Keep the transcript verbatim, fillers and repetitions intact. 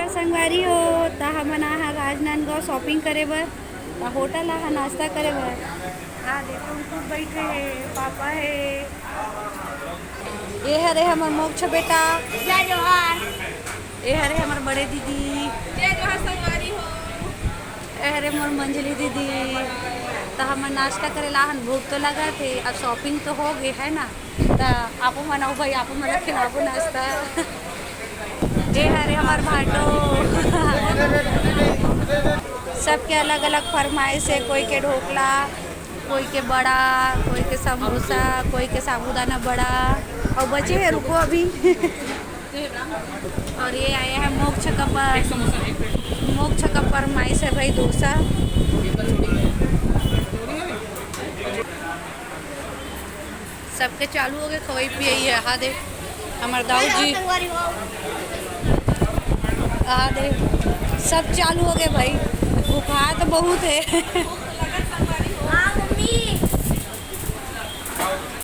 संगवारी हो, त हमन आहा राजनांदगांव shopping करे बर, त होटल आहा नाश्ता करे बर। आ देखो, हम खुद बैठे हैं, पापा है, ये हरे हमर मोक्ष बेटा। जय जोहार। ये हरे हमर बड़े दीदी। जय जोहार संगवारी हो। ये हरे मोर मंजली दीदी। त हमन नाश्ता करे ला हन, भूख तो लगत हे, अब shopping तो हो गे है ना, त आपो मन आओ भाई, आपो मन ला खिलाबो नाश्ता। ये हरे हमर भाटो। सबके अलग-अलग फरमाइश है, कोई के ढोकला, कोई के बड़ा, कोई के समोसा, कोई के साबूदाना बड़ा, और बचे हैं, रुको अभी। और ये आया है मोक्ष का पर, मोक्ष का फरमाइश है भाई, डोसा। सबके चालू हो गए खवई पियई है। हा दे, हमर दाऊ जी। हा दे, सब चालू हो गए भाई, भुखात बहुत है।